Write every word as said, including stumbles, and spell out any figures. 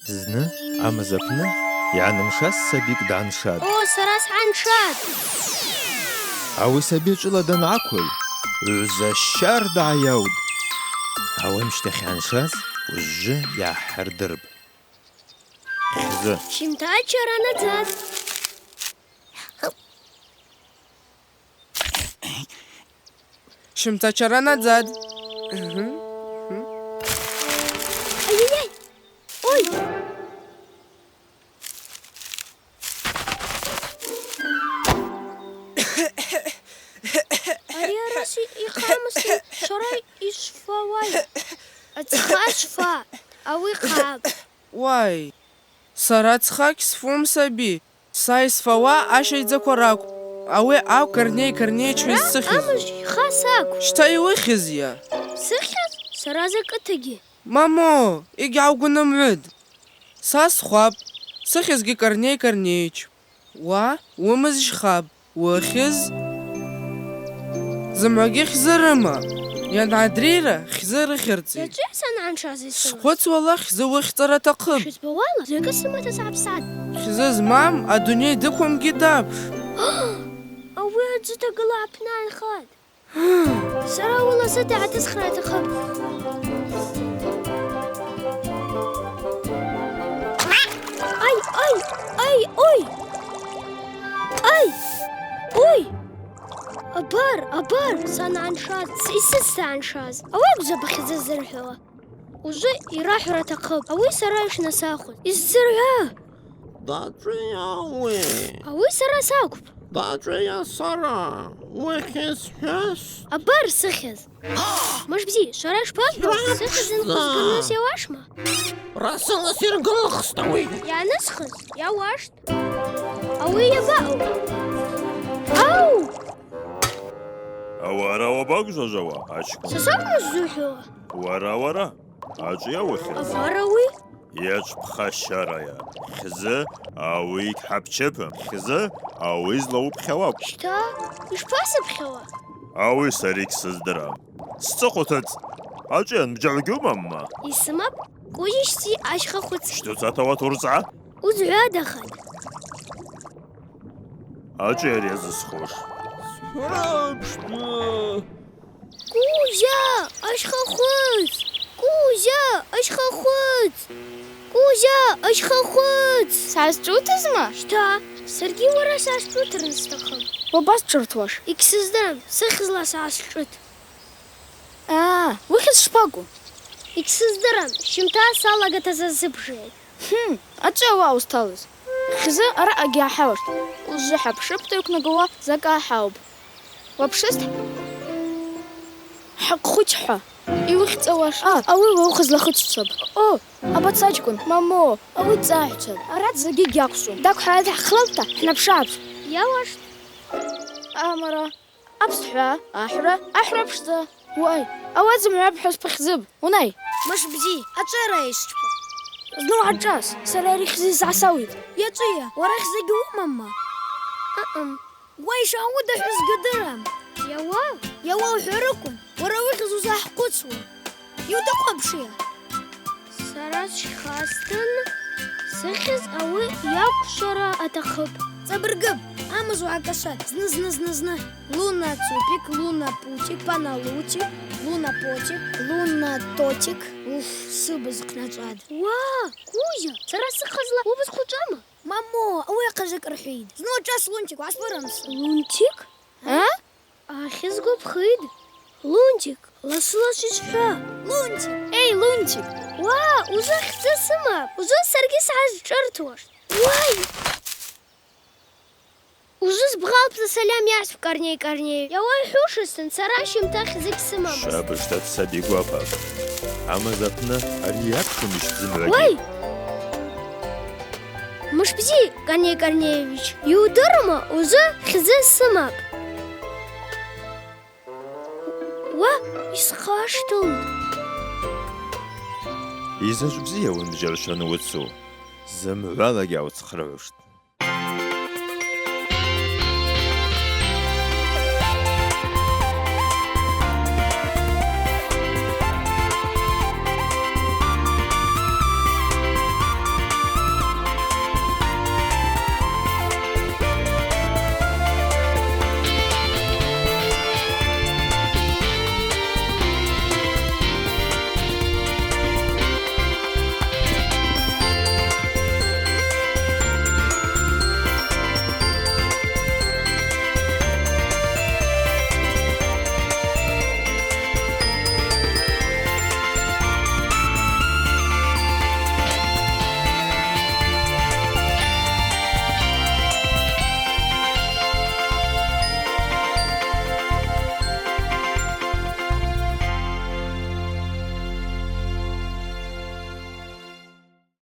Зны амыз апны йгӏанымшаз сабикӏ дгӏаншатӏ. О, сара сгӏаншатӏ! Ауи саби чӏвыла дангӏаквыл, гӏвза щардагӏа йаутӏ. Ауи амщтахь йгӏаншаз уыжвжвы йгӏахӏырдырпӏ. Хьзы. Щымта чара назад. Щымта чара назад. Мгм. Мгм. Ай-яй-яй! Ой! Ари араса йхъамызтын, сара йшфауа. Ацха шфа, ауи хъапӏ. Уай, сара цха гьсфум, саби. Са йсфауа ащайдзаква ракӏвпӏ. Ауи акӏвпӏ Корней Корнеич йызсыхьыз. Амыжв йха сакӏвпӏ. Щта йуыхьыз йа. Сыхьыз? Сара закӏытагьи. Мамо, йгьгӏаугвнымгӏвыд. Са схвапӏ, сыхьызгьи Корней Корнеич. Уа, уымыз жьхапӏ. Уыхьыз? Зымгӏвагьи хьзы рыма. Йангӏадрийра хьзы рыхьырцӏитӏ. Йачӏвыйа сангӏаншаз йсымаз? Схъвыцуала, хьзы уыхьцӏара атахъыпӏ. Шизбауала, закӏы сымата сгӏапсатӏ. Хьзы змам адуней дыквымгьи дапш? Ауи адзы тагыла апны анхатӏ. Сара ауи ласыта йгӏатысхра атахъыпӏ. Ай, ай, ай, ой! Ай! Ой! Абар, абар, сангӏаншаз, с-, йсыд сангӏаншаз. Ауи акӏвзапӏ хьзы ззырхӏвауа. Ужвы йрахӏвра атахъыпӏ, ауи сара йшнасахвыз. Йсзыргӏва! Дачӏвыйа ауи? Ауи сара сакӏвпӏ. Дачӏвыйа сара? Уыхьыз хьыз? Абар сыхьыз. Мыш бзи, сара йшпасхӏвауа, сыхьыз йынхъвызгылныс йауашма? Расыла сйыргылхтӏ ауи. Йанысхыз йауаштӏ. Ауи йабаъу? Ау! Ауи араъа уабагвжважвауа, ачкӏвын? Са сакӏвму сзухӏвауа? Уара, уара. Ачӏвыйа уыхьыз? Абар ауи. Йачӏвпхащарайа. Хьзы ауи йгьхӏапчыпӏым. Хьзы ауи злаупхьауапӏ. Щта, йшпасыпхьауа? Ауи сара йгьсыздырам. Сцӏыхъва утыцӏ. Ачӏвыйа, нбжьагӏв гьуымамма? Йсымапӏ, кӏвыжь йщти ащхъа хвыц. Щтӏуцата уатурцӏгӏа. Узгӏвадахатӏ. Ачӏвыйа ари йазысхуш? Схврапшта. Кузя, ащхъа хвыц! Кузя, ащхъа хвыц! Кузя, ащхъа хвыц! Сгӏазчӏвутызма? Щта, саргьи уара сгӏасчӏвутырныс стахъыпӏ. Уабасчӏвыртуаш? Йгьсыздырам, сыхьызла сгӏасчӏвыт. А, уыхьыз шпакӏву? Йгьсыздырам, щымта салагата зазыбжгӏитӏ. Хм, ачӏвыйа ауаъа усталыз? Хьзы араъагьи гьахӏаушт. Ужвы хӏапшыпта йуквнагауа закӏы гьаъупӏ. Уапшызтӏ? Хӏахъхъвычхӏа. Йуыхьцӏауаш. А, ауи уаух злахыччапӏ. О, абац ачкӏвын, мамо, ауи цӏагӏвчвапӏ. Арат закӏгьи гьаквшвум. Даквхӏвайата хӏхълалтӏта, хӏнапшапӏ. Йауаштӏ. Амара. Апстхӏва, ахӏвра, ахӏвра пшдза. Уай, ауат зымгӏва бхӏваз пыхьзыпӏ. Унай. Мыш бзи, ачӏвара йсчпа. Зны угӏашӏас, сара ари хьзы йсгӏасауитӏ. Йачӏвыйа, уара хьзы гьуымамма? Аъам. Уай, йшаъуд ахӏвра сгьудырам. Йауа? Йауа ухӏварыквын, уара ауи хьзы узгӏахъвыцуа. Йудыхъвапшйа? Сара сщхъазтын, сыхьыз ауи йаквшвара атахъыпӏ. Цӏабыргыпӏ, амыз угӏакӏашватӏ. Зны, зны, зны, зны. Луна цупик, луна путик, пана лутик, луна потик, луна тотик. Уф, сыбыз хъначӏватӏ. Уа, Кузя, сара сыхьызла уыбыз хъвачӏвама? Мамо, ауи ахъа закӏ рхӏвитӏ. Зны уачӏваз Лунтик угӏаспырымса. Лунтик? А? Ахьыз гвапхитӏ. Лунтик, ласы-ласы йсхӏва. Лунтик! Эй, Лунтик! Уа, ужвы хьзы сымапӏ. Ужвы саргьи сгӏазчӏвыртуаштӏ. Уай! Ужвы сбгъалпӏта сальам йасхӏв Корней Корнеевич. Йауа йхӏвушызтын, сара щымта хьзы гьсымамызтӏ. Шабыжта, саби гвапа. Амыз апны ари йаквшумищтӏ зымгӏвагьи. Уай! Мыш бзи, Корней Корнеевич, йудырма, ужвы хьзы сымапӏ. Уа, йсхъаштылтӏ. Йзаджв бзия уынбжьагӏвчван уыцу, зымгӏвалагьи уцхърыгӏуштӏ.